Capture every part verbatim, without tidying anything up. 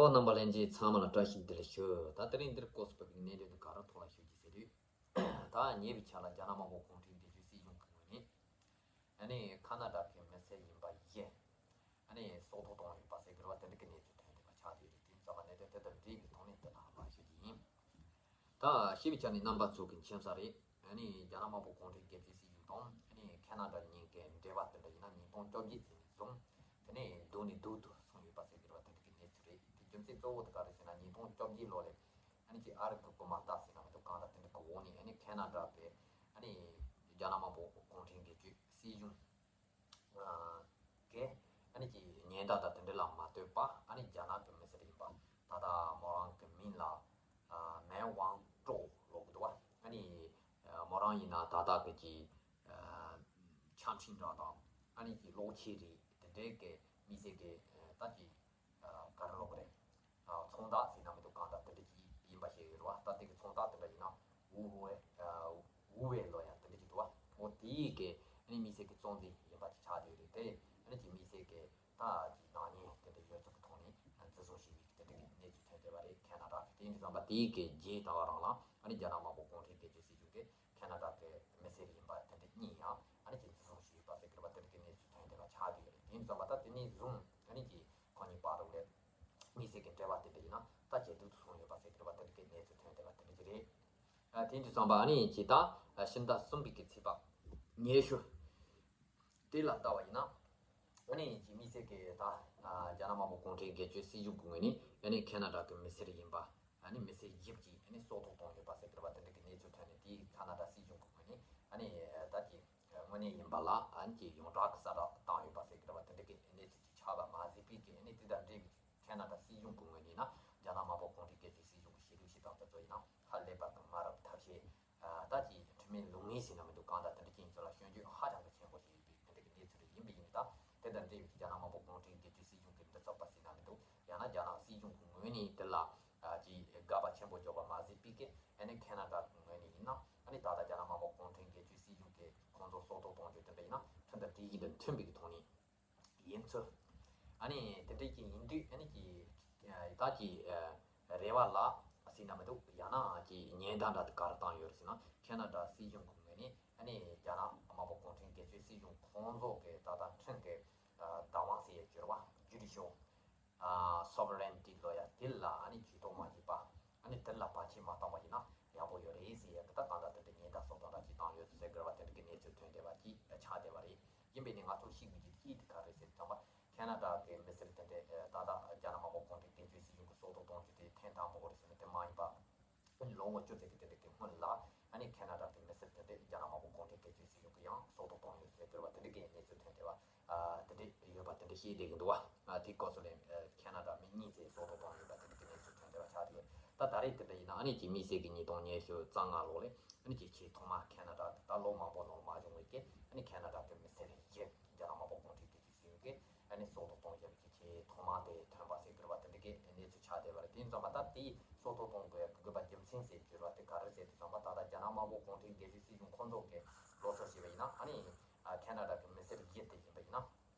ཨོ། རྣམ་པ་ལྷན་རྒྱས་ཚང་མ་ལ་བཀྲ་ཤིས་བདེ་ལེགས་ཞུ། ད་དེ་རིང་འདིར་སྐོར་སུ་བབས་པའི་གནད་དོན་དེ་ག་རེ་ཐོག་ལ་ཞུ་རྒྱུ་ཟེར་དུས། ད་ཉེ་བའི་ཆར་ལ་རྒྱ་ནག་དམར་པོ་གུང་ཁྲན་སྒེར་གཅོད་སྲིད་གཞུང་གི་ངོས་ནས། ཨ་ནི་ཁ་ན་ཌ་གི་མི་སེར་ཡིན་པ་བཞི། ཨ་ནི་སྲོག་ཐོག་བཏང་ཡོད་པ་ཟེར་གི་རེད་བ། དེ་འདྲ་གི་གནས་ཚུལ་ཐོན་བསྡད་པ་ཆགས་བསྡད་ཡོད་རེད། དེ་ཙམ་པ་གནད་དོན་དེ་དང་འབྲེལ་བའི་ཐོག་ནས་འདི་ནང་ལ་ཞུ་རྒྱུ་ཡིན། ད་ཞེས་པའི་ཆ་ནས་རྣམ་པ་ཚོ་གི་མཁྱེན་གསལ་རེད། ཨ་ནི་རྒྱ་ནག་དམར་པོ་གུང་ཁྲན་སྒེར་གཅོད་སྲིད་གཞུང་དང་ཨ་ནི་ཁ་ན་ཌ་གཉིས་ཀའི་འབྲེལ་བ་དེ་འདྲ་ཡིན་ན་ཉིས་སྟོང་བཅོ་བརྒྱད་ཙམ་ནས་བཟུང་དེ་ནས་སྡུག་ནས་སྡུག་ཏུ་སོང་ཡོད་པ་ཟེར་གི་རེད་བ། དེ་འདྲ་གི་གནས་ཚུལ་རེད། དེ་རྒྱུ་མཚན་གཙོ་བོ་དེ་ག་རེ་ཟེར་ན་ཉིས་སྟོང་བཅོ་བརྒྱད་ལོ་ལ་ཨ་ནི་ཅིག་ཨ་རི་གི་དགོན་པ་ལྟ་ཟེར་ན་མི་འདུག་གང་ལྟར་དེ་འདྲ་གི་འོག་ནས་ཨ་ནི་ཁ་ན་ཌ་པའི་ཨ་ནི་རྒྱ་ནག་དམར་པོ་གུང་ཁྲན་སྒེར་གཅོད་སྲིད་གཞུང་གི་ཨ་ནི་ཀྱི་ཉེན་བརྡ་དང་དེ་འདྲ་ལ་མ་ལྟོས་པ། ཨ་ནི་རྒྱ་ནག་གི་མི་སེར་ཡིན་པ་ད་ལྟ་མོ་རང་གི་མིང་ལ་ཨ་མེན་ཝང་ཀྲོ་ལབ་གི་འདུག་བ། ཨ་ནི་ཨ་མོ་རང་ཡིན་ན་ད་ལྟ་གི་ཀྱི་ཨ་ཆ་འཕྲིན་དྲ་དང་ཨ་ནི་ཀྱི་གློག་ཆས་རིགས་དེ་འདྲའི་གི་མི་སེར་གི་ཨ་ད་ཀྱི་ཨ་ག་རེ་ལབ་དགོས་རེད། ཨ་ཚོང་རྟགས་ཟེར་ན་མི་འདུག་གང་ལྟར་དེ་འདྲ་ཅིག་ཡིན་པ་ཞིག་ཡོད་རེད་བ། ད་དེ་གི་ཚོང་རྟགས་དེ་འདྲ་ཡིན་ན་ཝུ་ཝེ་ཨ་ཝུ་ཝེ་ལབ་ཡ་དེ་འདྲ་ཅིག་འདུག་བ། འོ་དེ་ཡི་གི་ཨ་ནི་མི་སེར་གི་གཙོ་འཛིན་ཡིན་པ་ཅིག་ཆགས་བསྡད་ཡོད་རེད་དེ། ཨ་ནི་ཅིག་མི་སེར་གི་ད་ཅིག་སྣང་བརྙན་དེ་འདྲ་ཡོད་ཚད་ཀྱི་ཐོག་ནས་འཛིན་བཟུང་བྱས་པའི་དེ་འདྲ་གི་གནས་ཚུལ་ཐོན་བསྡད་པ་རེད། ཁ་ན་ཌ་གི། དེ་ཡིན་དུས་ཙམ་པ་དེ་ཡི་གི་རྗེས་ད་ག་རང་ལ་ཨ་ནི་རྒྱ་ནག་དམར་པོ་གུང་ཁྲན་སྒེར་གཅོད་སྲིད་གཞུང་གི་ཁ་ན་ཌ་གི་མི་སེར་ཡིན་པ་དེ་འདྲ་གཉིས་ཡང་ཨ་ནི་ཅིག་འཛིན་བཟུང་བྱས་ཡོད་པ་ཟེར་གི་རེད་བ། དེ་འདྲ་གི་གནས་ཚུལ་ཐོན་བསྡད་པ་ཆགས་བསྡད་ཡོད་རེད། དེ་ཡིན་དུས་ཙམ་པ་ད་དེ་ནས་བཟུང་ཨ་ནི་ཅིག་ཁོ་གཉིས་བར་དུ་ལས་མི་སེར་གྱི་འབྲེལ་བ་དེ་འདྲ་ཡིན་ན་ད་ཇེ་སྡུག་ཏུ་སོང་ཡོད་པ་ཟེར་གི་རེད་བ། དེ་འདྲ་གི་གནས་ཚུལ་ཐོན་བསྡད་པ་དེ་འདྲ་ཅིག་རེད། ཨ་དེ་ཡིན་དུས་ཙམ་པ་ཨ་ནི་ཅིག་ད་ཨ་ཕྱི་ཟླ་གསུམ་པའི་གི་ཚེས་པ་ཉི་ཤུ་དེ་ལ་ལྟ་བ་ཡིན་ན། ཨ་ནི་ཅིག་དམིགས་བསལ་གྱི་ད་ཨ་རྒྱ་ནག་དམར་པོ་གུང་ཁྲན་སྒེར་གཅོད་སྲིད་གཞུང་གི་ངོས་ནས་ཨ་ནི་ཁ་ན་ཌ་གི་མི་སེར་ཡིན་པ་ཨ་ནི་མི་སེར་བཞི་བཅས་ཨ་ནི་སྲོག་ཐོག་བཏང་ཡོད་པ་ཟེར་གི་རེད་བ། དེ་འདྲ་གི་གནས་ཚུལ་ཐོན་ནས། དེའི་ཁ་ན་ཌ་སྲིད་གཞུང་གི་ངོས་ནས་ཨ་ནི་ད་ཅིག་དངོས་གནས་ཡིན་པ་ལ་ཨ་ནི་ཅིག་ཡོངས་གྲགས་ཀྱི་གསལ་བསྒྲགས་བཏང་ཡོད་པ་ཟེར་གི་རེད་བ། དེ་འདྲ་གི་གནས་ཚུལ་ཅིག་ཆགས་པ་མ་ཟད་པའི་གི་ཨ་ནི་དེ་དང་འབྲེལ་བའི་ཁ་ན་ཌ་སྲིད་གཞུང་གི་ངོས་ནས་ན་རྒྱ་ནག་དམར་པོ་གུང་ཁྲན་སྒེར་གཅོད་སྲིད་གཞུང་གི་བྱེད་ལུགས་བྱེད་སྟངས་དེ་ཚོ་ཡིན་ན་ཧ་ལས་པ་གི་མ་རབས་ཐབས་ཤེས། ཨ་ད་ཅིག་ཁྲིམས་མེད་ལུགས་མེད་ཟེར་ན་མི་འདུག་གང་ལྟར་དེ་འདྲ་ཅན་ཚོ་ལ་སྐྱོན་བརྗོད་ཧ་ཅང་གི་ཆེན་པོ་ཞིག་ཡོད་པའི་དེ་འདྲ་གི་གནས་ཚུལ་རེ་ཡིན་པ་ཡིན་ད། དེ་དང་འབྲེལ་བའི་རྒྱ་ནག་དམར་པོ་གུང་ཁྲན་སྒེར་གཅོད་སྲིད་གཞུང་གི་མགྲིན་ཚབ་པ་ཟེར་ན་མི་འདུག་ཡང་ན་རྒྱ་ནག་སྲིད་གཞུང་གི་ངོས་ནས་དེ་ལ་ཨ་ཅིག་དགག་པ་ཆེན་པོ་བརྒྱབ་པ་མ་ཟད་པའི་གི་ཨ་ནི་ཁ་ན་ཌ་གི་ངོས་ནས་ཡིན་ན་ཨ་ནི་ད་ལྟ་རྒྱ་ནག་དམར་པོ་གུང་ཁྲན་སྒེར་གཅོད་སྲིད་གཞུང་གིས་ཁོང་ཚོ་སྲོག་ཐོག་གཏོང་རྒྱུ་དེ་འདྲ་ཡིན་ན་ཁྲིམས་དང་སྒྲིག་གཞི་དང་མཐུན་པའི་གི་ཐོག་ནས། ཡིན་ཚུལ། ཨ་ནི་དེ་འདྲ་ཅིག་ཡིན་དུས་ཨ་ནི་ཅིག་ད་ཅིག་རེ་བ་ལ་ཟེར་ན་མི་འདུག་ཡང་ན་ཅིག་ཉེན་བརྡ་འདྲ་དེ་ག་རེ་བཏང་ཡོད་རེད་ཟེར་ན། ཁ་ན་ཌ་སྲིད་གཞུང་གི་ངོས་ནས་ཨ་ནི་རྒྱ་ནག་དམར་པོ་གུང་ཁྲན་སྒེར་གཅོད་སྲིད་གཞུང་ཁོང་ཚོ་གི་ད་ལྟ་ཁྲིམས་ཀྱི་བདག་དབང་ཟེར་ཡ་གྱུར་བ་ཇུ་ཌི་ཤལ། ཨ་སོ་ཝ་རེན་ཊི་ལབ་ཡ་དེ་ལ་ཨ་ནི་ཇུས་གཏོགས་མ་བྱས་པ། ཨ་ནི་དེ་ལ་བར་ཆད་མ་བཏང་བ་ཡིན་ན་ཡག་པོ་ཡོད་རེད་ཟེར་ཡ་གི་ད་གང་ལྟར་དེ་འདྲ་ཉེན་བརྡ་སོགས་དང་འདྲ་ཅིག་བཏང་ཡོད་ཟེར་དགོས་པ་དེ་འདྲ་གི་གནས་ཚུལ་ཐོན་བསྡད་པ་ཅིག་ཆགས་བསྡད་པ་རེད། ཡིན་པས་ནི་ང་ཚོ་ཤེས་དགོས་རྒྱུ་གཅིག་དེ་ག་རེ་ཟེར་དུས་ཙམ་པ། ཁ་ན་ཌ་གི་མི་སེར་དེ་འདྲས་ད་ལྟ་རྒྱ་ནག་དམར་པོ་གུང་ཁྲན་སྒེར་གཅོད་སྲིད་གཞུང་གི་སྲོག་ཐོག་གཏོང་རྒྱུ་དེ་ཐེངས་དང་པོ་རེད་ཟེར་ན་དེ་མ་ཡིན་པ། ཨ་ནི་ལོ་ངོ་བཅུ་ཙམ་གྱི་དེ་འདྲ་གི་སྔོན་ལ་ཨ་ནི་ཁ་ན་ཌ་གི་མི་སེར་དེ་འདྲས་རྒྱ་ནག་དམར་པོ་གུང་ཁྲན་སྒེར་གཅོད་སྲིད་གཞུང་གི་ཡང་སྲོག་ཐོག་གཏོང་ཡོད་ཟེར་དགོས་པ་དེ་འདྲ་གི་གནས་ཚུལ་ཐོན་བསྡད་པ། ཨ་དེ་འདྲས་ཡོད་པ་དེ་འདྲ་བཤད་བསྡད་ཀྱི་འདུག་བ། ཨ་དེའི་སྐབས་སུ་ལ་ཨ་ཁ་ན་ཌ་མི་གཉིས་ཙམ་སྲོག་ཐོག་བཏང་ཡོད་པ་དེ་འདྲ་གི་གནས་ཚུལ་ཐོན་བསྡད་པ་ཆགས་བསྡད་ཡོད། ད་ད་རེས་དེ་འདྲ་ཡིན་ན་ཨ་ནི་ཅིག་དམིགས་བསལ་གྱི་ཉིས་སྟོང་ཉི་ཤུ་རྩ་ལྔ་ལོ་ལ་ཨ་ནི་ཅིག་ཆེས་ཐོག་མ་ཁ་ན་ཌ་གི་ད་ལོ་མང་པོ་ནང་ལ་མ་བྱུང་བའི་གི་ཨ་ནི་ཁ་ན་ཌ་གི་མི་སེར་བཞི་རྒྱ་ནག་དམར་པོ་གུང་ཁྲན་སྒེར་གཅོད་སྲིད་གཞུང་གིས་ཨ་ནི་སྲོག་ཐོག་གཏོང་བཞག་པའི་གི་ཆེས་ཐོག་མ་དེ་ཐོན་པ་ཟེར་དགོས་པ་དེ་འདྲ་གི་གནས་ཚུལ་ཆགས་བསྡད་པ་རེད། དེ་ཡིན་ཙང་མ་ད་དེའི་སྲོག་ཐོག་གཏོང་དགོས་དགོས་པ་རྒྱུ་མཚན་ཟེར་དགོས་པ་དེ་ག་རེ་ཟེར་དུས་ཙམ་པ། ད་ལྟ་རྒྱ་ནག་དམར་པོ་གུང་ཁྲན་སྒེར་གཅོད་སྲིད་གཞུང་ཁོང་ཚོ་གི་ལོ་ཚོད་བྱས་པ་ཡིན་ན་ཨ་ནི་ཨ་ཁ་ན་ཌ་གི་མི་སེར་བརྒྱད་དེ་ཡིན་པ་ཡིན་ན་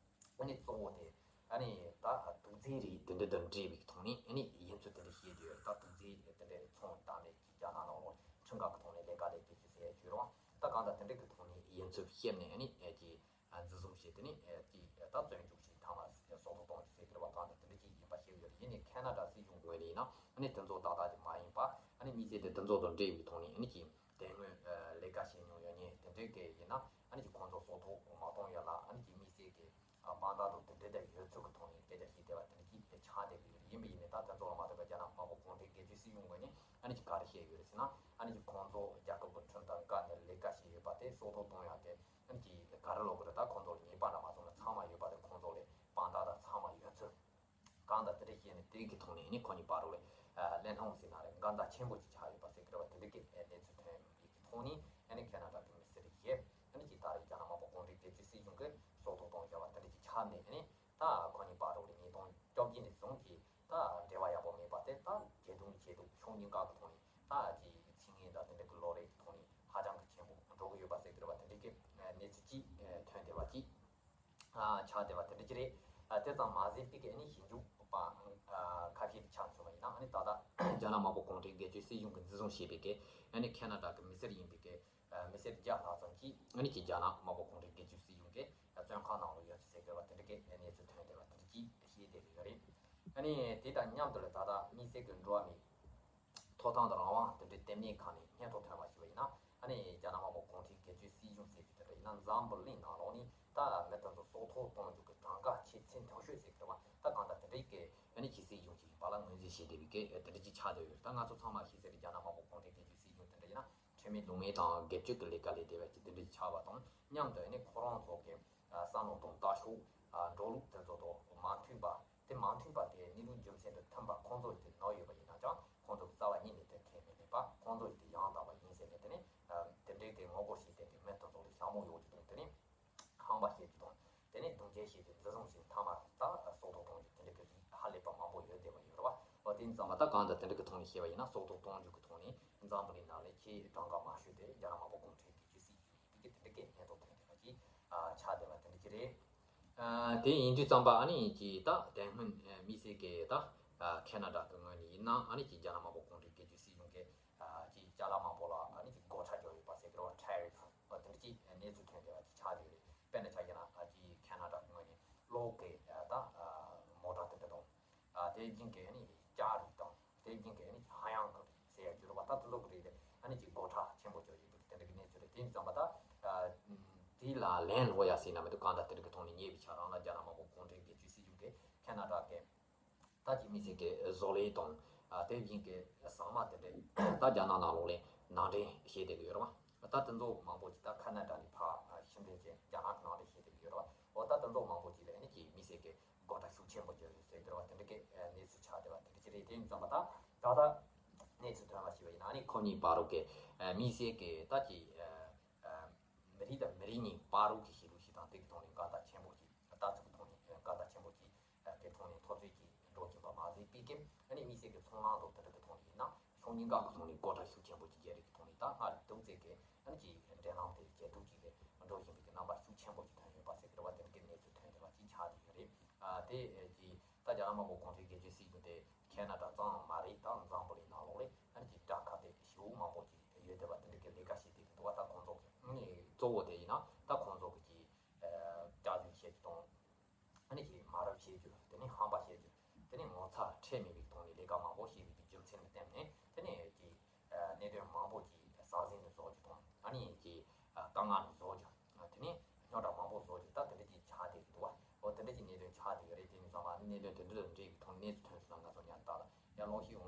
ཨ་ནི་གཙོ་བོ་དེ་ཨ་ནི་ད་དུག་རྫས་རིགས་དེ་འདྲ་དང་འབྲེལ་བའི་ཐོག་ནས་ཨ་ནི་ཡིན་ཚུལ་དེ་འདྲ་བཤད་ཀྱི་ཡོད་རེད། ད་དུག་རྫས་དེ་འདྲ་ཚོང་བཏང་ནས་ཀྱི་རྒྱ་ནག་ནང་ལོགས་ཁྲིམས་འགལ་གྱི་ཐོག་ནས་ལས་ཀ་ལས་ཀྱི་ཟེར་ཡ་བརྗོད་རོགས། ད་གང་ལྟར་དེ་འདྲ་གི་ཐོག་ནས་ཡིན་ཚུལ་བཤད་ནས་ཨ་ནི་ཨ་ཀྱི་ཨ་འཛིན་བཟུང་བྱས་དེ་ནི་ཨེ་ཀྱི་ད་བཙོན་འཇུག་བྱས་ཐང་ལ་སྲོག་ཐོག་གཏོང་རྒྱུ་ཟེར་གྱི་རེད་བ། གང་ལྟར་དེ་འདྲ་ཅིག་ཡིན་པ་ཤེས་ཡོད་རེད། ཡིན་ནའི་ཁ་ན་ཌ་སྲིད་གཞུང་ངོས་ནས་ཡིན་ན་ཨ་ནི་དེ་ཚོ་ཏག་ཏག་ཅིག་མ་ཡིན་པ། ཨ་ནི་དམིགས་བསལ་དེ་དེ་ཚོ་དང་འབྲེལ་བའི་ཐོག་ནས་ཨ་ནི་ཀྱི་དེ་སྔོན་ཨ་ལས་ཀ་བྱེད་མྱོང་ཡོད་མཁན་དེ་འདྲའི་གི་ཡིན་ན་ཨ་ནི་ཀྱི་ཁོང་ཚོ་སྲོག་ཐོག་མ་གཏོང་ཡ་ལ་ཨ་ནི་ཀྱི་དམིགས་བསལ་གྱི་ཨ་དཔང་རྟགས་དང་དེ་འདྲ་དེ་ཡོད་ཚུལ་གྱི་ཐོག་ནས་སྐད་ཆ་བཤད་བསྡད་པ་དེ་འདྲ་ཅིག་ཆགས་བསྡད་ཀྱི་ཡོད་རེད། ཡིན་པ་ཡིན་ནའི་ད་དེ་ཚོ་ལ་མ་ལྟོས་པར་རྒྱ་ནག་དམར་པོ་གུང་ཁྲན་སྒེར་གཅོད་སྲིད་གཞུང་ངོས་ནས་ཨ་ནི་ཀྱི་ག་རེ་བཤད་ཡོད་རེད་ཟེར་ན། ཨ་ནི་ཀྱི་ཁོང་ཚོ་རྒྱལ་ཁབ་ཀྱི་ཁྲིམས་དང་བཀའ་ནས་ལས་ཀ་བྱས་ཡོད་པ་དེ་སྲོག་ཐོག་གཏོང་ཡག་གི་ཨ་ནི་ཀྱི་ག་རེ་ལབ་དགོས་རེད། ད་ཁོང་ཚོ་ལ་ཉེས་པ་འདྲ་མ་སོང་ན་ཚང་མ་ཡོད་པ་དེ་ཁོང་ཚོ་ལ་དཔང་རྟགས་དང་ཚང་མ་ཡོད་ཚུལ། གང་ལྟར་དེ་འདྲ་བཤད་ནས་དེ་གི་ཐོག་ནས་ཨ་ནི་ཁོ་གཉིས་བར་དུ་ལ་ཨ་གླེང་སློང་ཟེར་ན་རེད། འགལ་ཟླ་ཆེན་པོ་ཅིག་ཆགས་ཡོད་པ་ཟེར་གི་རེད་བ། དེ་འདྲ་གི་ཨ་གནས་ཚུལ་ཐོན་ཡོད་པའི་གི་ཐོག་ནས་ཨ་ནི་ཁ་ན་ཌ་གི་མི་སེར་བཞི་ཨ་ནི་ཀྱི་ད་རེས་རྒྱ་ནག་དམར་པོ་གུང་ཁྲན་སྒེར་གཅོད་སྲིད་གཞུང་གིས་སྲོག་ཐོག་གཏོང་བཞག་པ་དེ་འདྲ་ཅིག་ཆགས་ནས་ཨ་ནི། ད་ཁོ་གཉིས་བར་དུ་ལ་ཉིས་སྟོང་བཅོ་བརྒྱད་ནས་བཟུང་གི་ད་འབྲེལ་བ་ཡག་པོ་མེད་པ་དེ་ད་ཇེ་སྡུག་ནས་ཇེ་སྡུག་ཕྱོགས་གཉིས་ཀ་གི་ཐོག་ནས་ད་ཀྱི་ཚིག་ངན་དང་དེ་འདྲ་གི་ལོ་རེ་གི་ཐོག་ནས་ཧ་ཅང་གི་ཆེན་པོ་འགྲོ་གི་ཡོད་པ་ཟེར་གི་རེད་བ། དེ་འདྲ་གི་གནས་ཚུལ་ཅིག་ཐོན་བསྡད་པ་ཅིག་ཆགས་བསྡད་པ་དེ་འདྲ་ཅིག་རེད། དེ་ཙམ་མ་ཟད་པའི་གི་ཨ་ནི་ཞིབ་འཇུག་པ་ཁ་ཤས་ཆ་ རྒྱ་ནག་དམར་པོ་གུང་ཁྲན་སྒེར་གཅོད་སྲིད་གཞུང་གིས་འཛིན་བཟུང་བྱས་པའི་གི་ཨ་ནི་ཁེ་ན་ཌ་གི་མི་སེར་ཡིན་པའི་གི་མི་སེར་བརྒྱ་ལྷག་ཙམ་གྱིས་ཨ་ནི་གི་རྒྱ་ནག་དམར་པོ་གུང་ཁྲན་སྒེར་གཅོད་སྲིད་གཞུང་གི་བཙོན་ཁང་ནང་ལ་ཡོད་ཚུལ་ཟེར་གི་རེད་བ། དེ་འདྲ་གི་གནས་ཚུལ་ཐོན་བསྡད་པ་དེ་འདྲ་གྱིས་ཤེས་བསྡད་ཀྱི་ཡོད་རེད། ཨ་ནི་དེ་དང་མཉམ་དུ་ལ་ད་ལྟ་དམིགས་བསལ་གྱི་འགྲོ་བ་མིའི་ཐོབ་ཐང་དང་རང་དབང་དེ་འདྲའི་ལྟེ་གནས་ཁང་ནས་སྙན་ཐོ་ཐོན་པ་ཞིག་ཡིན་ན། ཨ་ནི་རྒྱ་ནག་དམར་པོ་གུང་ཁྲན་སྒེར་གཅོད་སྲིད་གཞུང་ཟེར་གྱི་དེ་འདྲ་ཡིན་ན་འཛམ་བུ་གླིང་ནང་ལོགས་ནས་ད་མི་དེ་ཚོ་སྲོག་ཐོག་གཏོང་རྒྱུ་གི་གྲངས་ཀ་ཆེས་ཚད་མཐོ་ཤོས་ཟེར་གྱི་རེད་བ། ད་གང་ལྟར་དེ་འདྲའི་གི་ཨ་ནི་ཆེས་སྲིད་གཞུང་ཞིག་ཡིན་པ་ལ་ངོས་འཛིན་བྱེད་བསྡད་པའི་གི་དེ་འདྲ་ཅིག་ཆགས་བསྡད་ཡོད་རེད། ད་ང་ཚོ་ཚང་མ་ཤེས་གསལ་རེད། རྒྱ་ནག་དམར་པོ་གུང་ཁྲན་སྒེར་གཅོད་སྲིད་གཞུང་དེ་འདྲ་ཡིན་ན་ཁྲེལ་མེད་ལུགས་མེད་དང་སྒེར་གཅོད་ཀྱི་ལས་ཀ་ལས་བསྡད་པ་ཅིག་དེ་འདྲ་ཅིག་ཆགས་པ་དང་མཉམ་དུ་ཨ་ནི་ཁོ་རང་ཚོ་གི་ཨ་བསམ་བློ་དང་ལྟ་ཕྱོགས་ཨ་འགྲོ་ལུགས་དེ་ཚོ་དང་མ་མཐུན་པ། དེ་མ་མཐུན་པ་དེ་གནས་ལུགས་རྒྱུ་མཚན་དང་མཐུན་པ་ཁོང་ཚོ་ཡིས་དེ་ནོར་ཡོད་པ་ཡིན་ན་ཀྱང་ཁོང་ཚོ་གི་རྩ་བ་ཉིད་ནས་དེ་ཁས་མི་ལེན་པ། ཁོང་ཚོ་ཡིས་དེ་ཡང་དག་པ་ཡིན་ཟེར་ནས་དེ་ནས་ཨ་དེ་འདྲའི་དེ་ངོ་རྒོལ་བྱེད་མཁན་གྱི་མི་དེ་ཚོ་ལ་ཞྭ་མོ་གཡོག་རྒྱུ་དང་དེ་ནས་ཧམ་པ་བཤད་རྒྱུ་དང་དེ་ནས་རྡུང་རྡེག་བྱེད་རྒྱུ། འཛིན་བཟུང་བྱས་མཐའ་མ་ད་སྲོག་ཐོག་གཏོང་རྒྱུ་དེ་འདྲ་གི་རིགས་ཧ་ལས་པ་མང་པོ་ཡོད་བསྡད་པ་ཡོད་རེད་བ། འོ་དེ་ཙམ་པ་ད་གང་ལྟར་དེ་འདྲ་གི་ཐོག་ནས་བཤད་པ་ཡིན་ན་སྲོག་ཐོག་གཏོང་རྒྱུ་གི་ཐོག་ནས་འཛམ་བུ་གླིང་ནང་ལ་ཆེས་གྲངས་ཀ་མང་ཤོས་དེ་རྒྱ་ནག་དམར་པོ་གུང་ཁྲན་སྒེར་གཅོད་སྲིད་གཞུང་ཡིན་པའི་གི་དེ་འདྲ་གི་སྙན་ཐོ་ཐོན་བསྡད་པ་ཅིག་ཨ་ཆགས་བསྡད་པ་དེ་འདྲ་ཅིག་རེད། ཨ་དེ་ཡིན་དུས་ཙམ་པ་ཨ་ནི་ཅིག་ད་དེ་སྔོན་ཨ་དམིགས་བསལ་གི་ད་ཨ་ཁེ་ན་ཌ་གི་ངོས་ནས་ཡིན་ན་ཨ་ནི་ཅིག་རྒྱ་ནག་དམར་པོ་གུང་ཁྲན་སྒེར་གཅོད་སྲིད་གཞུང་གིས་ཨ་ཅིག་ཅ་ལག་མང་པོ་ལ་ཨ་ནི་ཅིག་སྒོ་ཁྲལ་རྒྱག་ཡོད་པ་ཟེར་གི་རེད་བ། ཊེ་རིཕ་དེ་འདྲ་ཅིག་གནས་ཚུལ་ཐོན་བསྡད་པ་ཅིག་ཆགས་བསྡད་ཡོད་རེད། དཔེར་ན་ཆ་བཞག་ན་ཨ་ཅིག་ཁེ་ན་ཌ་གི་ངོས་ནས་གློག་གི་ཨ་ད་ཨ་མོ་ཊ་དེ་འདྲ་དང་། ཨ་དེ་བཞིན་གྱི་ཨ་ནི་ལྕགས་རིགས་དང་དེ་བཞིན་གྱི་ཨ་ནི་ཧ་ཡང་གི་རིགས་ཟེར་ཡ་རྒྱུ་རེད་བ། ད་དེ་ཚོ་གི་རིགས་དེ་ཨ་ནི་ཅིག་སྒོ་ཁྲལ་ཆེན་པོ་བྱས་ཡོད་པ་དེ་འདྲ་གི་གནས་ཚུལ་རེད། དེ་ཡིན་ཙམ་པ་ད་ཨ་དེ་ལ་ལན་སློག་ཡ་ཟེར་ན་མི་འདུག་གང་ལྟར་དེ་འདྲ་གི་ཐོག་ནས་ཉེ་བའི་ཆར་རང་ལ་རྒྱ་ནག་དམར་པོ་གུང་ཁྲན་སྒེར་གཅོད་སྲིད་གཞུང་གིས་ཁེ་ན་ཌ་གི་ད་ཅིག་དམིགས་བསལ་གྱི་བཟོ་ལས་དང་ཨ་དེ་བཞིན་གྱི་ཟ་མ་དེ་འདྲ་ད་རྒྱ་ནག་ནང་ལོགས་ལ་ནང་འདྲེན་བྱས་བསྡད་ཀྱི་ཡོད་རེད་བ། ད་དེ་ཚོ་མང་པོ་ཅིག་ད་ཁ་ན་ཌ་ནས་ཕར་ཕྱིར་འདྲེན་བྱས་རྒྱ་ནག་གི་ནང་འདྲེན་བྱས་བསྡད་ཀྱི་ཡོད་རེད་བ། འོ་ད་དེ་ཚོ་མང་པོ་ཅིག་ལ་ཨ་ནི་ཅིག་དམིགས་བསལ་གྱི་སྒོ་ཁྲལ་ཤུགས་ཆེན་པོ་བརྒྱབ་ཡོད་ཟེར་གྱི་རེད་བ། དེ་འདྲ་གི་གནས་ཚུལ་ཆགས་བསྡད་པ་དེ་འདྲ་ཅིག་རེད། དེ་ཡིན་ཙམ་པ་ད་ད་ལྟ་གནས་ཚུལ་ཐོན་པ་ཞིག་ཡིན་ན་ཨ་ནི་ཁོ་གཉིས་བར་དུ་གི་དམིགས་བསལ་གྱི་ད་ཅིག་མི་རིགས་དང་མི་རིགས་གཉིས་བར་དུ་གི་ཤེས་ལུགས་ཤིག་དང་དེ་གི་ཐོག་ནས་འགལ་ཟླ་ཆེན་པོ་ཅིག་ལྟ་ཚུལ་གྱི་ཐོག་ནས་འགལ་ཟླ་ཆེན་པོ་ཅིག་དེ་ཐོག་ནས་འཐབ་རྩོད་ཀྱིས་འགྲོ་བཞིན་པ་མ་ཟད་པའི་གི་ཨ་ནི་དམིགས་བསལ་གྱི་ཚོང་ལམ་དང་དེ་འདྲ་གི་ཐོག་ནས་ཡིན་ན་ཕྱོགས་གཉིས་ཀ་གི་ཐོག་ནས་སྒོ་ཁྲལ་ཤུགས་ཆེན་པོ་ཅིག་བརྒྱབ་རེད་གི་ཐོག་ནས་ད་སྔར་འདུག་ཚད་ཀྱི་ཨ་ནི་ཅིག་འབྲེལ་ལམ་དེ་ཇེ་སྡུག་ཅིག་ལ་འགྲོ་བཞིན་པའི་གི་རྣམ་པ་ཤུགས་ཆེན་པོ་ཅིག་ཐོན་ཡོད་པ་ཟེར་གི་རེད་བ། དེ་འདྲ་གི་གནས་ཚུལ་ཐོན་བསྡད་པ་ཅིག་ཆགས་བསྡད་ཡོད་རེད། ཨ་དེ་ཅིག་ད་རྒྱ་ནག་དམར་པོ་གུང་ཁྲན་སྒེར་གཅོད་སྲིད་གཞུང་དེ་ཁེ་ན་ཌ་ཙམ་མ་རེད། ད་འཛམ་བུ་གླིང་ནང་ལོགས་ལ་ཨ་ནི་ཅིག་དགྲ་ཁ་གཏད་ཞེ་པོ་མང་པོ་ཅིག་ཡོད་བསྡད་པ་དེ་འདྲ་གི་ལས་ཀ་བྱེད་བསྡད་ཀྱི་འདུག་བ། ད་ཁོང་ཚོ་གི་ཨ་ནི་གཙོ་བོ་དེ་ཡིན་ན་ད་ཁོང་ཚོ་གི་ཅིག་ཨ་བསྐྱར་ཞིབ་བྱེད་རྒྱུ་དང་། ཨ་ནི་ཅིག་མ་རབས་བྱེད་རྒྱུ། དེ་ནས་ཧམ་པ་བྱེད་རྒྱུ། དེ་ནས་ངོ་ཚ་ཁྲེལ་མེད་པའི་ཐོག་ནས་ལས་ཀ་མང་པོ་བྱས་པའི་རྒྱུ་མཚན་ལ་བརྟེན་ནས་དེ་ནས་ཅིག་ཨ་གནད་དོན་མང་པོ་ཅིག་ཟང་ཟིང་དུ་བཟོ་རྒྱུ་དང་། ཨ་ནི་ཅིག་ཨ་དཀའ་ངལ་དུ་བཟོ་རྒྱུ། ཨ་དེ་ནས་རྙོག་དྲ་མང་པོ་བཟོ་རྒྱུ། ད་དེ་འདྲ་ཅིག་ཆགས་བསྡད་ཀྱི་འདུག་བ། འོ་དེ་འདྲ་ཅིག་གནད་དོན་ཆགས་བསྡད་ཀྱི་རེད། དེ་ནས་ཚང་མ་ཨ་ནི་གནད་དོན་དེ་འདྲ་དང་འབྲེལ་བའི་ཐོག་གནས་ཚུལ་ཐོན་སོང་ན་ང་ཚོ་ཉར་ལྟ་ལ་ཡར་ཀློག་ཤེས་